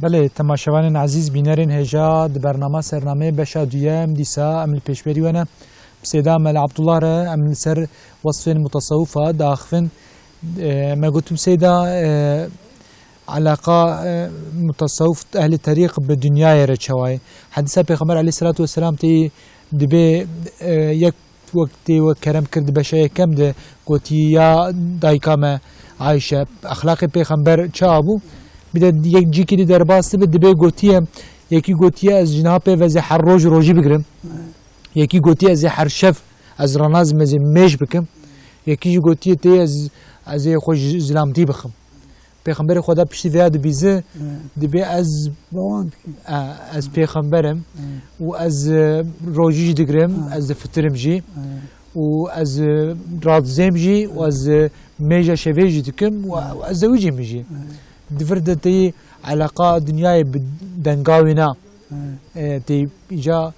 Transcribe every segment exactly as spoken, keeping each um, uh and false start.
Belê, temaşevanên ezîz, bînerên hêja, di bernama Sernameyê beşa duyem dîsa em li pêşberî we ne. Bi sêda Mele Abdullah re em li ser wesfên mutasawufa diaxivin. E, me got bi sêda, e, eleqa, e, mutasawuf, ehlê terîq bi dinyayê re çawa ye? Hedîsa Pêxember aleyhisselatu vesselam tê dibê, e, yek wek tê we kerem kir di beşa yekem de gotiye ya dayika me Ayşe, exlaqê pêxember çawa bû? Bir de yek cîkî dî derbas dibe, dibê gotiye, yekî gotiye ez ji niha pê ve zê her roj rojî bigirim. Yekî gotiye ez ê her şev ez ranazim ez ê mêj bikim. Yekî jî gotiye tê ez, ez ê xwe ji zilamtî bixim. Pêxemberê Xweda piştî vêya dibîze, Evet. dibê ez, Bawan dikim. e, ez pêxember im Evet. û ez, e, rojî jî digirim, Evet. ez difitirim jî Evet. û ez, e, radizêm jî û ez, e, mêja şevê jî dikim û, û ez zewicîm jî. Evet. Di vir de tê eleqa dinyayê bi denga wê na, Evet. e, tê îca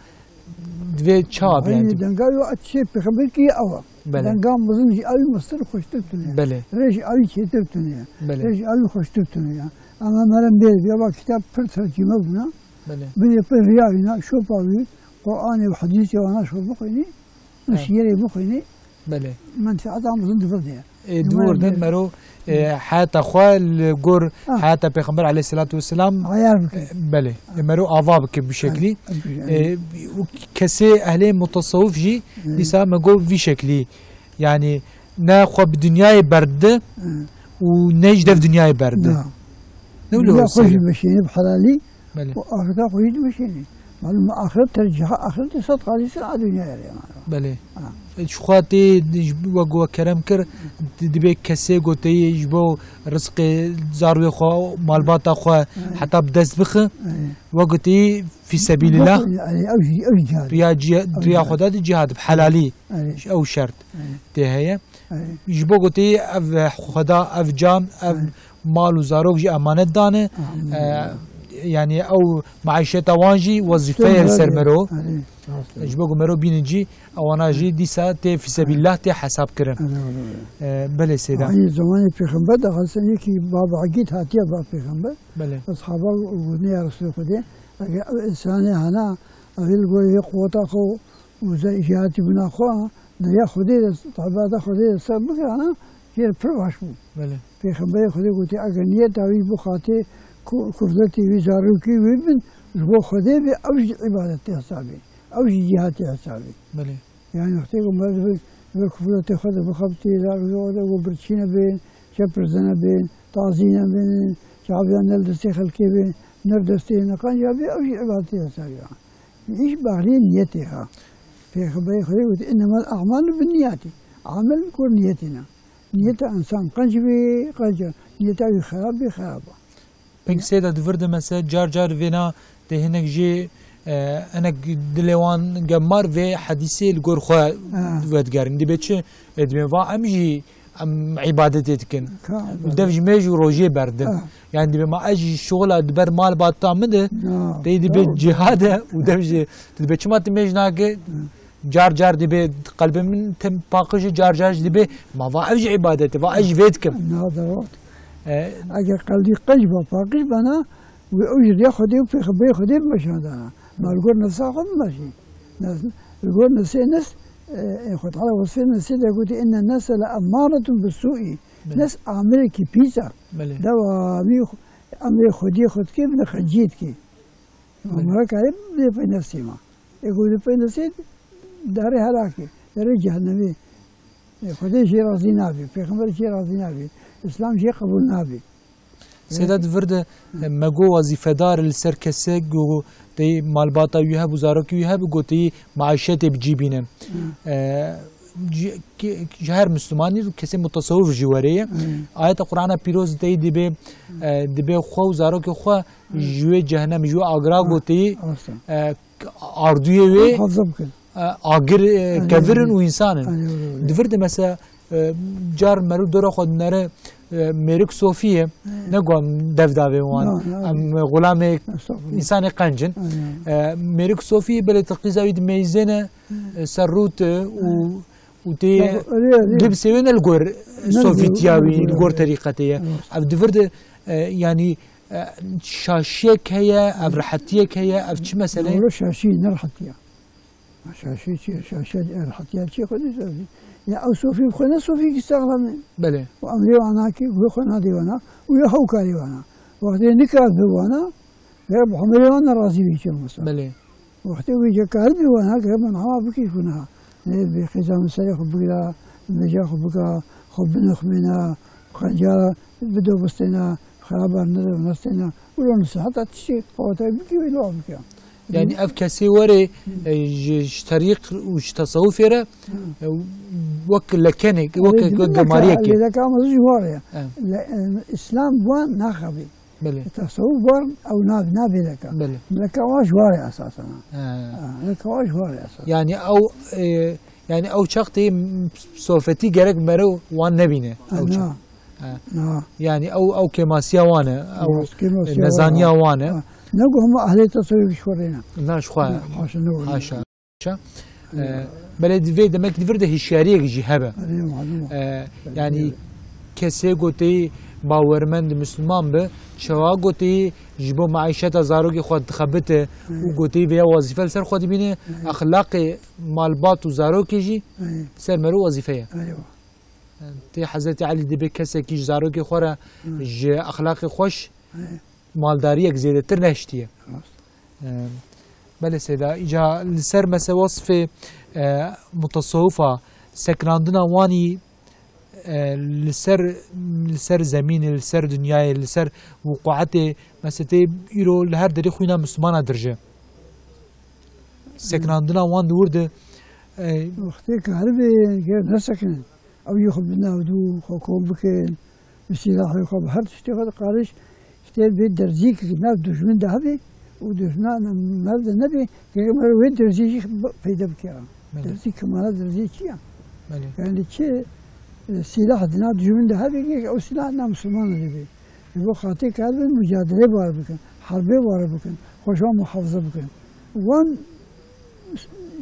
divê çawa Aynı biyandî? denga yo, çi pêxember ki ew e. Belê. Denga mezin jî ew mestir xweştir tune. Belê. Rêj ew çêtir tune. Belê. Rêj ew xweştir tune ya. Ama merem bêr ya, bak kitap pir tercüme buna. Belê. Bir yapı riya ina, şopa wî, Qur'anê û hadîsê wana şo bixwînî, û Evet. siyerê bixwînî, Belê. menfeeta mezin di vir de ye. E, Numara di vir de bir. mero, e, heyata xwe li gor Ah. heyata Pêxember aleyhisselatu vesselam, Ayar bike. e, belê. E, mero ava bike bi şeklî. Ayar bike. E, û kesê ehlê mutasawif jî Hı. dîsa me got vî şeklî. Yani ne xwe bi dinyayê berdide Hı. û ne ji dev dinyayê berdide. Ya. Ne wilo Dinya xwe jî seyre? Meşînî bi helalî Belê. û axireta xwe jî dimeşînî. Malum axiret terciha axiretê sed qalî ser a dinyayê re yani. Belê. Ha. E, ji xwe tê, ji, wek we kerem kir, di-, dibê kesê goteyê ji bo rizqê zarwê xwe, malbata xwe, Evet. heta bi dest bixe. Evet. We goteyê fî sebîlillah. Yok, yani, ew jî, ew jî cihad. Riya ciha-, Ew riya jihad. Xweda di cihad bi helalî. Evet. Ji ew şert Evet. tê heye. Evet. Ji bo goteyê ev Xweda, ev can, ev Evet. mal û zarok jî emanet dane. Amin. E, yani ew maîşeta wan jî wezîfeye li ser mero. Erê, rast e. Ji bo ku mero bînin cî, ewana jî dîsa tê fîsebîllah tê hesab kirin. Erê, erê, erê. E, belê seyda. Aynı zamanê pêxember de xelsen yekî baba Egîd hatiye ba pêxember. Belê. Eshaba û ne ya Resulê Xwedê. Eger ev insanê hena, ev li gorî quweta xwe û ze-, jêhatîbûna xwe, ne ya Xwedê de, tabata Xwedê de ser bikirana, jê re pir baş bû. Belê. Pêxemberê Xwedê gotî, eger niyeta wî bixwatê ku kufletê wî, zarokî wî bin, ji bo Xwedê be, ew jî îbadetê hesabê, ew jî cîhatê hesabê. Belê. Yani wextê ku meriv bi, bi kufletê xwe de bixebitî, zarokê xwe de ku birçîne bên, çepirzene bên, tazîne bên, çaviyan ne li destê xelkê bên, ne bi destê neqan ya bê, ew jî îbadetê hesabê. Îş baxliyê niyetê ha. Pêxemberê Xwedê got, "Innemel a'malu bin niyati." Amel gor niyetê ne. Niyeta insan qenc bê, qenc e. Niyeta wî xerab bê, xerab e. Peki seyda di vir de mesela car car vêna de hinek jê, e, hinek dilê wan gemar vê hedîsê li gor xwe Ha. vedigerin. Dibê çi? E, dibê va em jî em îbadetê dikin. Ka- Û dev ji mêj û rojiyê berdin. Ha. Yani dibê ma ez jî şoxla di ber mal bata min de, Ha, pey dibê doğru. cihad e û dev jî, tu dibê çima tu mêj nake? Hı. Car car dibê qelbê min tim paqij e, car car jî dibê ma va ev jî îbadet e, va ez jî vê dikim. Na, doğru. E, Eger qelbî qenc ba, paqij bana, wê ew jî riya Xwedê û pêxemberê Xwedê bimeşandana. Ma li gor nefsa xwe bimeşî. Nefs-, li gor nefsê nefs, e, e, Xwedê Teala wesfê nefsê de gotî, "Inne nefse le emmaretun bi su'i." Belê. Nefs amirekî pîs e. Belê. Dewamî xwe, emrê Xwediyê xwe dike, bi nexwenciyê dike. Belê. Ma mera kare bê pey nefsê ma. Ê ku li pey nefsê darê helakê, darê cehennemê. Ê Xwedê jê razî nabê, Pêxember jê razî nabê, Îslam jê qebûl nabê. Seyda di vir de, e, me got wezîfedar li ser kesek ku tê malbata wî hebû, zarokî wî hebû, ku tê maîşetê bi cî bînin. Hı. E, ji, ki, ji her Müslümanî kesê mutasawif jî were ye. Hı. Ayeta Qur'ana Pîroz tê dibê, e, dibê xwe û zarokê xwe Hı. ji wê cehennem, ji wê agira Ha, ku tê, rast e. e, ardûyê wê, Hazir bikin. e, agir, e, Aynen, kevirin aynen. û însan in. Aynen, öyle, öyle. Di vir de mesela, e, car meriv dora xwe dinere, e, mêrik Sofî ye, Aynen. ne ku em dev davê wan. Na, na, Em aynen. xulamê Estağfurullah. însanê qenc in. Aynen. E, mêrik Sofî belê te qîza wî dimeyzêne, Aynen. e, ser rût, e, û, Aynen. û tê Ya, öyle, öyle. dibsê wê ne li gor Ne li gor, Sofîtiya ne wî, li li gor gor, evet. terîqetê ye. Evet. Ev di vir de, e, yanî E, şaşiyek heye, ev rehetiyek heye, ev çi mesele ye? Doğru, şaşî ne rehetiya. Şaşî çi ye? Şaşî rehetiya çi ye? Xwedê sofî. Ya ew sofî bi xwe ne sofî ki saxlem e. Belê. Û emrê wana ki, wê xwe nadê wana, û ya hewkarê wana. Wextê nikar bi wana, ya bi hemelê wana razî bî çi olmasa. Belê. Wextê wî cekar bi wana, ki min hema bikî kuna. Ne bi xêza min serê xwe bigira, meja xwe bika, xwe binixmîna, xencara bidobistêna, xerabar nirevnestêna. Wilo nisiheta tiştê qewetayî bikî wê li wa bike. Yani ev kesê were, e, ji, ji terîq û ji tesewufê re, e, wek lekenek, wek, wek gemariyekê. Lêleka ama ji war ya. Evet. Le-, e, Îslam wan naxebî. Belê. Tesewuf wan ew nav-, nabê leka. Belê. Leka wan ji war ya esasen. Ha. Ha, leka wan ji war ya esasen. Yani ew, e, yani ew çax tê m-, sofetî gerek mero wan nebîne. Ha, ew çax. Na. Ha. Na. Yani ew, ew kêmasiya wan e. Ew, kêmasiya wan e. Nezaniya wan e. Ha. Ne ku hema ehlê tesewuf ji xwe re ne. Na ji xwe. Na, haşa ne were. Haşa. Ee, belê di vê demek di vir de hişyariyek jî hebe. Erê, malum e. Ee, yani kesê goteyî bawermend Müslüman bi, çawa goteyî ji bo maîşeta zarokê xwe dixebite û goteyî vêya wazîfe li ser xwe dibîne, exlaqê malbat û zarokê jî ser mero wazîfe ye. Erê. Tê Hezretî Elî dibê kesekî ji zarokê xwe re ji exlaqê xweş maldariyek zêdetir nehiştiye. Rast. Em, belê Seyda, îca li ser mese-, wesfê, e, mutasawufa, sekinandina wanî, e, li ser, li ser zemînê, li ser dinyayê, li ser wuquetê, mesetê îro li her derê xwîna Mislimana dirije. Sekinandina wan di wir de, e, wextê karibe ger nesekinin. Ew yê xwe bi navdû xwe kom bikin, bi sîlahê xwe, bi her tiştê xwe diqariş, işte bê derzî ki nav dijmin de hebe û dijmina nav de nebe, gerek mero wê derzî jî bi-, peyde bike. Belê. Derzî kemala derzî çi ya? Belê. Yani çi, e, sîlah di nav dijmin de hebe, gerek ew sîlah nav Misliman de be. Ji bo xatê karibin mucadele bar bikin, herbê bar bikin, xwe ji wan muhafaza bikin. Wan,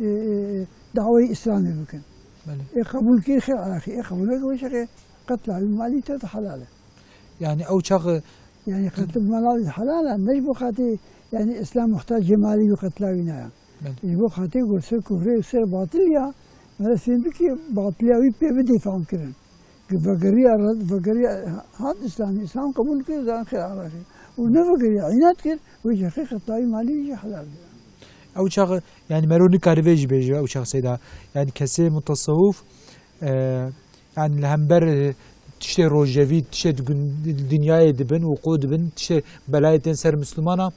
e, e, dawayê Îslamê bikin. Belê. Ê qebûl kir xêr Iraqî, ê qebûl nekir wê şexê qetla wî malî te de helal e. Yani ew çax e, yani qetl mala wî helal e, ne ji bo xatê yani Îslam muhtac cê malî wî qetla wî naya. Belê. Ji bo xatê ku ser kufrê û ser batil ya, mere fêm bikî batiliya wî pê bidê fam kirin. Ki vegeriya red, vegeriya hat Îslamî, Îslam qebûl kir, zan xêr Iraqî. Û ne vegeriya, înat kir, wê şexê qetla wî malî wî jî helal kir. Ew çax e, yani mero nikare vê jî bêje, ew çax Seyda. Yani kesê mutasawuf, e, yani li hember, e, tiştê rojevî, tiştê di gun-, dinyayê dibin, wuqû dibin, tiştê belayê tên ser Mislimana,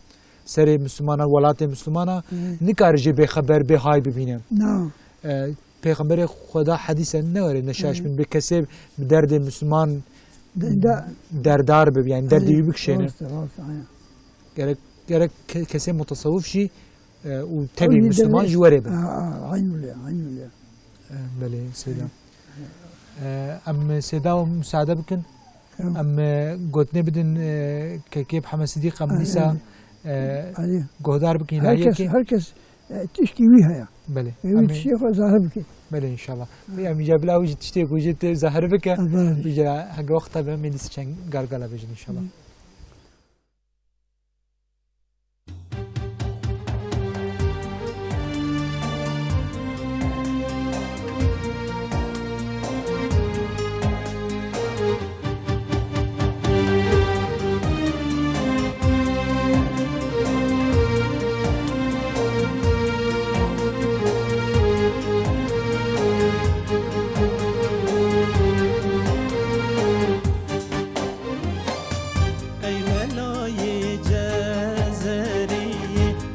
serê Mislimana, welatê Mislimana, nikare jê bêxeber, bêhay bibîne. Na. E, Pêxemberê Xweda hedîse ne were, ne şaş bin, bi kesê bi derdê Misliman derdar bibe, yani derdê wî bikişêne. Rast e, rast e, aya. Gerek, gerek ke-, kesê mutasawif jî, e, û tevî Misliman jî were be. A, a, eynû lê, eynû lê. E, belê, Seyda. E, em Seyda musaade bikin. Em, e, gotinê bidin, e, Kekê Mihemed Sidîq, em dîsa, e, guhdar bikin. Her kes, ilahiyekê. Her kes, e, tiştî wî heye. Belê. E, wî tiştê xwe zahir bike. Belê, înşallah. Em îca bila wî jî tiştê ku jê tê zahir bike. Belê. Îca heke wexta be, em ê dîsa çend gargala bêjin, înşallah. Ey welayê Cezerî,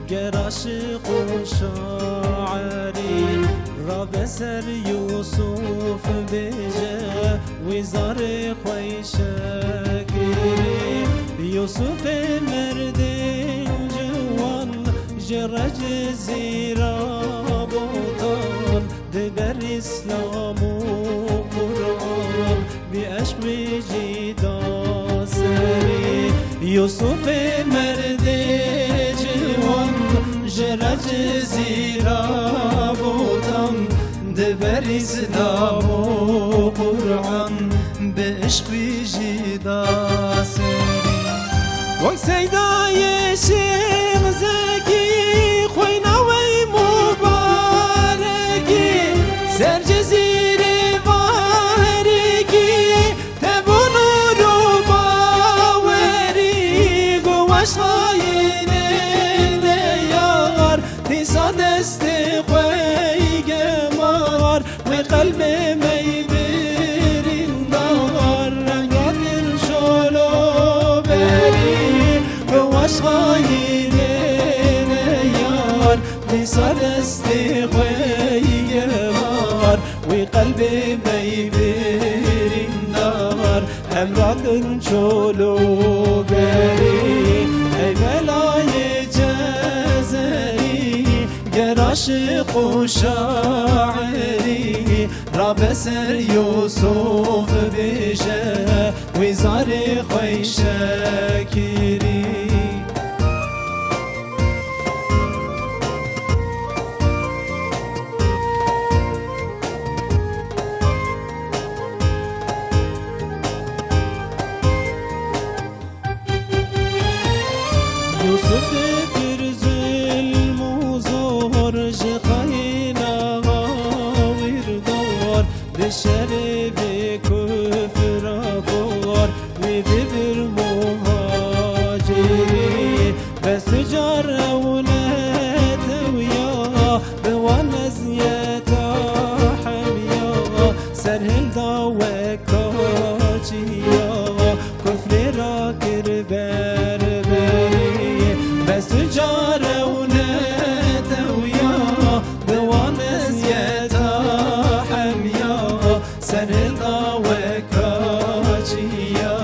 ger aşiq û şairî, rabe ser Yûsûf bêje, wî zarê xwe şekirî. Yûsûfê merdê ciwan, ji re Cizîra Botan, diber Îslam û Qur'an, bi eşq wî jî da serî. Yûsûfê merdê ciwan, ji re Cizîra Botan, diber Îslam û Qur'an, bi eşq wî jî da serî. Wek Seydayê Şêx Zekî, xwîna wey mubarekî, ser Cizîrê Vaherikî, tebû nûr û bawerî, ku weş xayînê neyar, dîsa destê xwe gemar. Wê qelbê me yî birîndar, renga din şolo berî, bi weş xayînê neyar, dîsa destê xwe yî gemar. Wê qelbê me yî birîndar, hemra din şolo berî, ey belayê Cezerî, ger aşiq û şairî, rabe ser Yûsûf bêje, wî zarê xwe şekirî. Yûsûf bi pir zulm û zor, ji xayîna wîrdar, bi şerê bi kufra kor, wî dibir muhacirî. Bes tu car ew netewiya, bi wan eziyeta hemiya, ser hilda wek kaçiya. Kufrê rakir berberî, bes tu car ew netewiya, bi wan eziyeta hemiya, ser hilda wek kaçiya.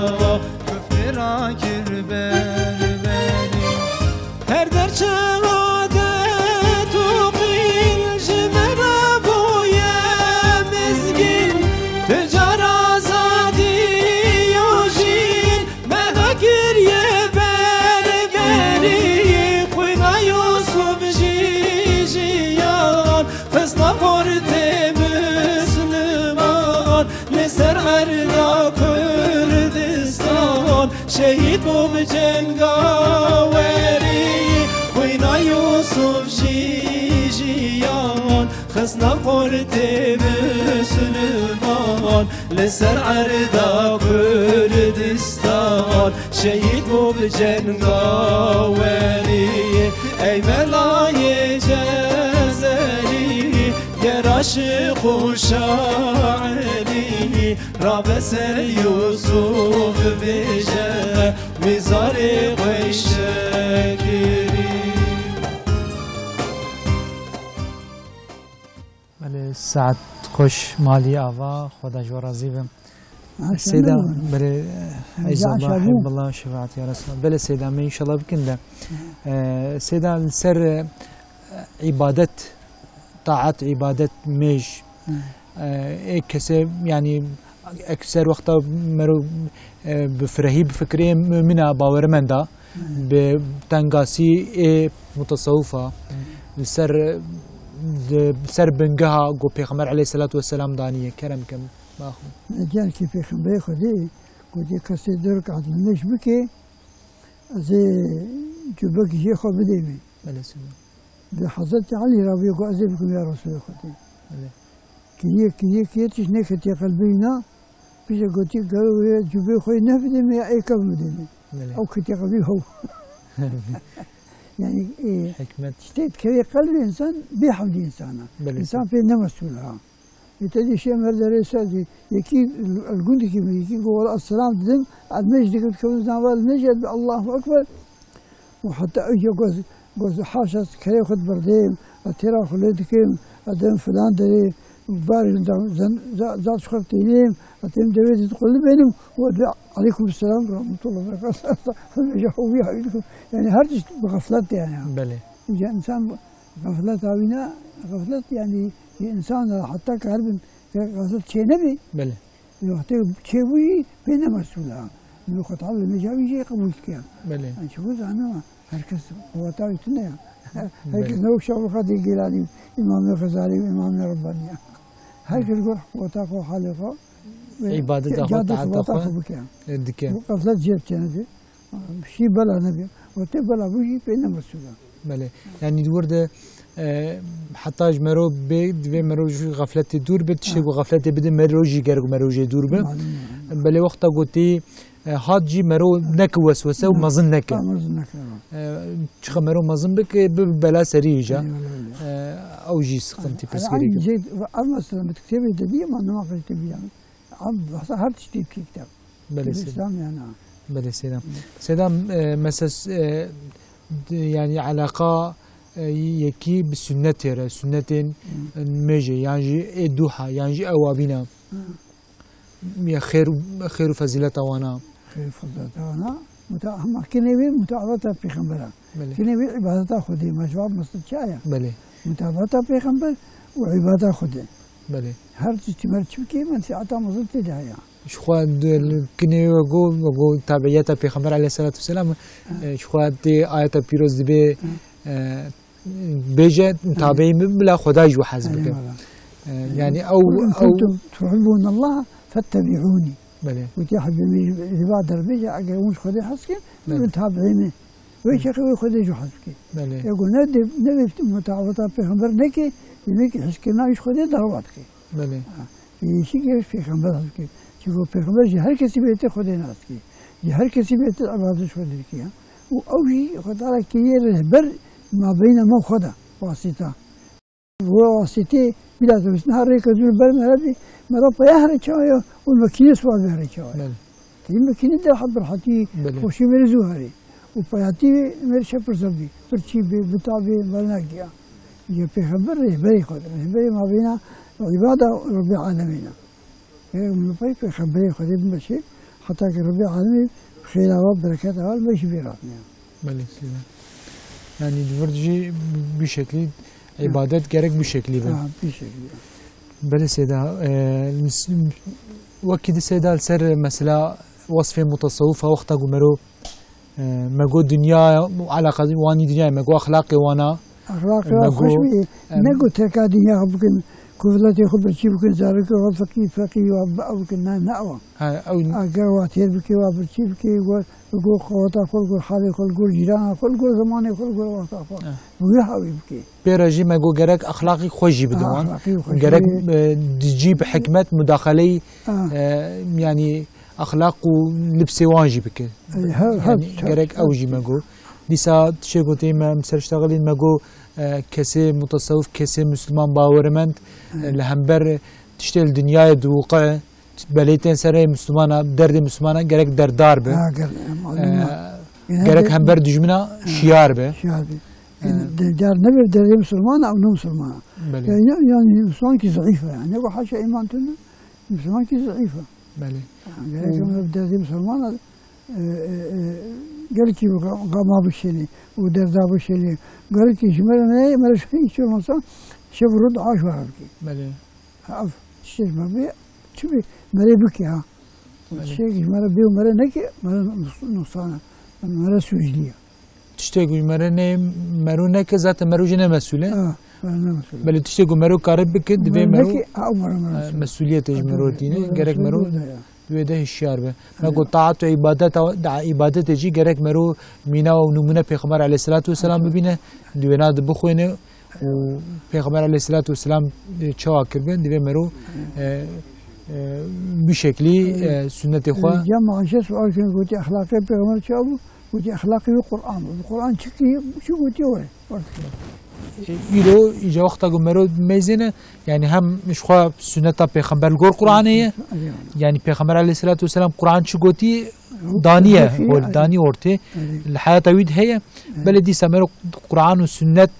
Kufrê rakir berberî. Her derçe adet û qîl ji me re bûye mizgîn. Tu cara azadî û jîn me vekiriye berberî. Xwîna Yûsûf jî jiyan xistna xortê misliman. Li ser erda Kurdistan şehîd bû bi cengawerî. Xwîna Yûsûf jî jiyan xistna xortê misliman. Li ser erda Kurdistan şehîd bû bi cengawerî. Ey belayê Cezerî, ger aşiq û şairî, rabe ser Yûsûf bêje, wî zarê xwe şekirî. Belê, saet xweş malî ava, Xweda ji we razî be. Ha, sen Seyda, ne belê, Heyza Heyza Allah, Şabu. Heyballah, şefaat ya Resulallah. Belê Seyda, me inşallah bikin de. Hı. E, Seyda, li ser, e, îbadet, taat, îbadet, mêj, Hı. e, ê kese, yanî, ekser wexta mero, e, bi firehî bifikirê mumina bawermenda, Hı. bi tengasî ê mutasawufa, Hı. li ser, li ser bingeha ku Pêxember aleyhisselatu vesselam daniye, kerem ke. Baxwe. Eger ki Pêxemberê Xwedê gotî kesê du rekat nimêj bike, ez ê cubekî jê xwe bidêmê. Belê Seyda. Di Hezretî Elî re bûye ku ez ê bikim ya Resûlê Xwedê. Belê. Kiriye, kiriye, kiriye tişt neketiye qelbê wî na. Piştre gotî, gelo wê cubê xwe yê nebidêmê ya ê kev bidêmê. Belê. Ew ketiye qelbê hew. Yanî, e, Hikmet. Tiştê dikeve qelbê însan, bê hewdî însan e. Belê. Însan pê ne mesûl ha. Ê te dî şê mer derê ser dî. Yekî li gundekî min, yekî got, "Wela selam didim, ez mêj dikim, dikevim nava li mêj, ez bi Allahu Ekber." Û heta îca goz, goz haşa kerê xwe diberdêm, ez têra xwe lê dikim, ez dem filan derê, bar da, zen, za, za xwe tênêm, ez têm devê dî diqulibênim, û ez bi aleykum selam rahmetullah berekatuh. Hemêja hewî hewî dikim. Yani her tişt bi xeflet de yani. Belê. Îca însan Xefleta wî ne, xeflet, yanî, ji însan re heta ke herbin, ke xeflet çê nebê, Belê. Wextê çêbûyî pê ne mesûl e. Min Xwedê li mêja wî jê qebûl dike. Belê. Yanî, çi ku zanî, her kes quweta wî tune ye. Her kes Belê. ne wek Şevqetê Gîlanî, Îmamê Xezalî û Îmamê Rebbanî ye. Her kes gor quweta xwe, halê xwe, Îbadeta xwe, cadê taata xwe xwe bike. dike. Bu xeflet jê çê nedê. Şî bela nebî. Û tê bela bû jî pê ne mesûl e. Belê. Yanî di wir de, e, heta ji mero bê, divê mero ji xefletê dûr be, tiştê ku xefletê bide mero jî gerek mero jê dûr be. Malum, malum. Belê wexta ku tê, e, hat jî mero neke weswese û mezin neke. Ha, mezin neke, evet. E, çiqa mero mezin bike, bi bela serî jî. Eyvallah, eyvallah. E, ew jî sıkıntı pirsgirêk e. Ev mesela bi kitêbê de bî, ma nima kitêbî yani. Ev behsa her tiştê bikî kitêb. Belê, seyda. Belê, seyda. Seyda, e, meses, e, d-, yani alaqa, e, yekî bi sünnetê re, sünnetên, e, nimêjê, yan jî ê duha, yan jî ewabîna. Ya xêr, xêr û fezîleta wana. Xêr û fezîleta wana. Muta-, hema kinê wê mutaabata pêxembera. Belê. Kinê wê îbadeta Xwedê, mecba mescid çaya. Belê. Mutabata pêxember û îbadeta Xwedê. Belê. Her tiştî mer çi bikê, menfîeta mezin tê de heye. Ji xwe di, li kinê we got, we got tabiiyeta Pêxember aleyhisselatu vesselam, e, ji xwe tê ayeta pîroz dibê, e, bêje, tabiî min bila Xwedayê ji we hez bike. Eyvallah. E, yani ew, وإن ew كنتم تحبون الله فاتبعوني. Belê. Wekî hebî min ji ba derbêje, eger hûn ji Xwedê hez kin, Belê. Min tabiî min. Wê çaxê wê Xwedê ji we hez bike. Belê. Ego ne de, ne wê mutabata Pêxember neke, demek ki hezkirina ji Xwedê derwa dike. Belê. Ha. Yê şî gerek pêxember nas bike. Çunku pêxember ji her kesî bêtir Xwedê nas dike. Ji her kesî bêtir îbadet Xwedê dike ya. Û ew jî Xwedê Teala kiriye rehber mabeyna me û Xweda, wasîta. Wê wasîtê bila dewis niha rêke dûr ber me re bî, me re peya here çawa ya û mekîne siwar be here çawa ya. Belê. Tî mekîne derha bi rehetî Belê. Xweşî mêrî zû herî. Û peyatî mêrî şe pirse bî. Birçî bê, bita bê, bernagiya. Ya pêxember rêhberê xwe, rêhberê mabeyna îbada Rebbê alemîn e. Pê-, pey pêxemberê Xwedê bimeşê, heta ki Rebbê alemî xêra we, bereketa we meşî bê ratniya. Belê, seyda. Yani di vir jî bi şeklî, îbadet gerek bi şeklî be. Ha, bi şeklî. Belê seyda, e, nis-, wekî di seyda li ser mesela wasfê mutasawwifa wexta ku mero, e, me got dinya û alaqa wanî dinyayê, me got exlaqê wana, Exlaqê me wan xweş got, bî, em, ne got terka dinya bikin, ku vilatê xwe birçî bikin, zarokê xwe feqî, feqî wa bi-, bikin, ne, ne ewa. Ha, ew Eger wa têr bike, wa birçî bike, wa Li gor xewata xwe, li gor halê xwe, li gor cîrana xwe, li gor zemanê xwe, li gor wexta xwe. Eh. Bi wî hawî bike. Pê re jî me got gerek exlaqî xwe jî bidin wan. Exlaqî xwe jî. Gerek, e, di cî bi hikmet mudaxeleyî, e, yanî exlaq û libsê wan jî bike. E, her, her, yanî her, gerek her ew jî me got. Dîsa tiştê gotê me, em ser ştexilîn me got, e, kesê mutasewif, kesê Müslüman bawermend, e, li hember tiştê li dinyayê diwiqe, belê tên serê Müslümana, derdê Müslümana gerek derdar be. Ha, gerek, em, Ee, em, gerek hember dijmina şiyar be. Şiyar be. Ee, yani, de-, der nebe derdê Müslümana, ew ne Müslümana. Belê. Yani, yani, Müslüman ki zayıf yani. Ne bu haşa iman tunu, Müslüman ki zayıf. Belê. Yani, gerek em derdê Müslümana, e, e, e, gelkî ga-, gama bişênî û derda bişênî. Gelkî ji me re ne, me re hiç olmasa şev û rû dua ji we re bikî. Belê. Ev tiştê ji me bê, çi bê, me rê bike ha. Belê. Tiştê ji me re bê û me re neke, me re nus-, nuqsan e. Me re sûclî ye. Tiştê ku ji me re ne, mero neke, zaten mero jî ne mesûl e. Ha, mero ne mesûl e. Belê, tiştê ku mero kare bike, divê mero neke, ha, mero, mero e, mesûl e. Mesûliyetê ji mero tîne. Gerek mero di wê de hişyar be. Me got, taat û îbadet, da îbadetê jî gerek mero mîna û nimûne Pêxember aleyhisselatu vesselam bibîne, di wêna de bixwêne. û Pêxember aleyhisselatu vesselam, e, çawa kiribe, divê mero, e, e, bi şeklî, e, sünnetê xwe. Ya Maîşe sual kirin, gotî, exlaqê Pêxember çawa bû? Gotî, exlaqê wî Qur'an bû. Bi Qur'an çi kiriye, çi gotiye were. E, îro, îca wexta ku mero mêzêne, yani hem ji xwe sünneta Pêxember li gor Qur'anê ye. Yani Pêxember aleyhisselatu vesselam Qur'an çi gotî, daniye, hol, daniye ortê. Li heyata wî de heye. Belê dîsa mero Qur'an û sünnet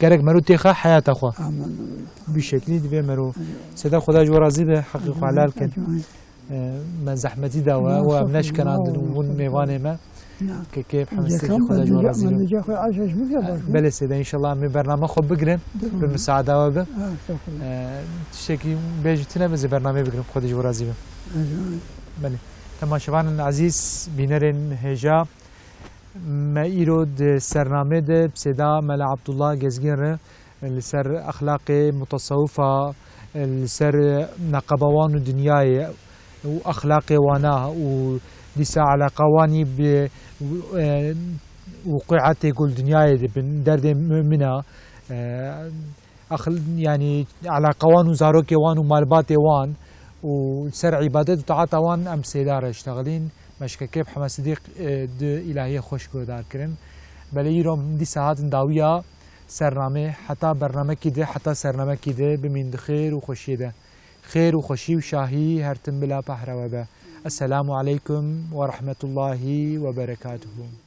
Gerek mero têxe heyata xwe. Amin. Bi şeklî divê mero. Eyvallah. Seyda, Xweda ji we razî be, heqî xwe helal kin. Ecmaîn. E, me zehmetî da we, we em neşkenandin û bûn mêvanê me. Na. Kekê Hemestê jî Xweda ji we razî be. Belê Seyda, înşallah em ê bername xwe bigirin. Bi misaada we be. E, tiştekî bêjî tune be, zê bernameyê bigirin, Xwedê ji we razî be. Ecmaîn. Belê. Temaşevanên ezîz, bînerên hêja, Me îro di sernamê de bi Sêda Mela Abdullah Gezgîn re li ser exlaqê mutasewwifa, li ser neqeba wan û dinyayê û exlaqê wana û Dîsa eleqa wanî bi, e, wiqûetê ku li dinyayê dibin, derdê mumina, e, axil, yanî eleqa wan û zarokê wan û malbatê wan û li ser îbadet û taata wan em sêdar e ştexilîn. Meşkekê bi Hema Sidîq, e, di îlahiyê xweş guhdar kirin. Belê îro dîsa hatin dawiya sernamê, heta bernamekî di, heta sernamekî di, bimîn di xêr û xweşiyê de. Xêr û xweşî û şahî her tim bila pehrewe be. Esselamu aleykum ve rahmetullahi ve berekatuhu.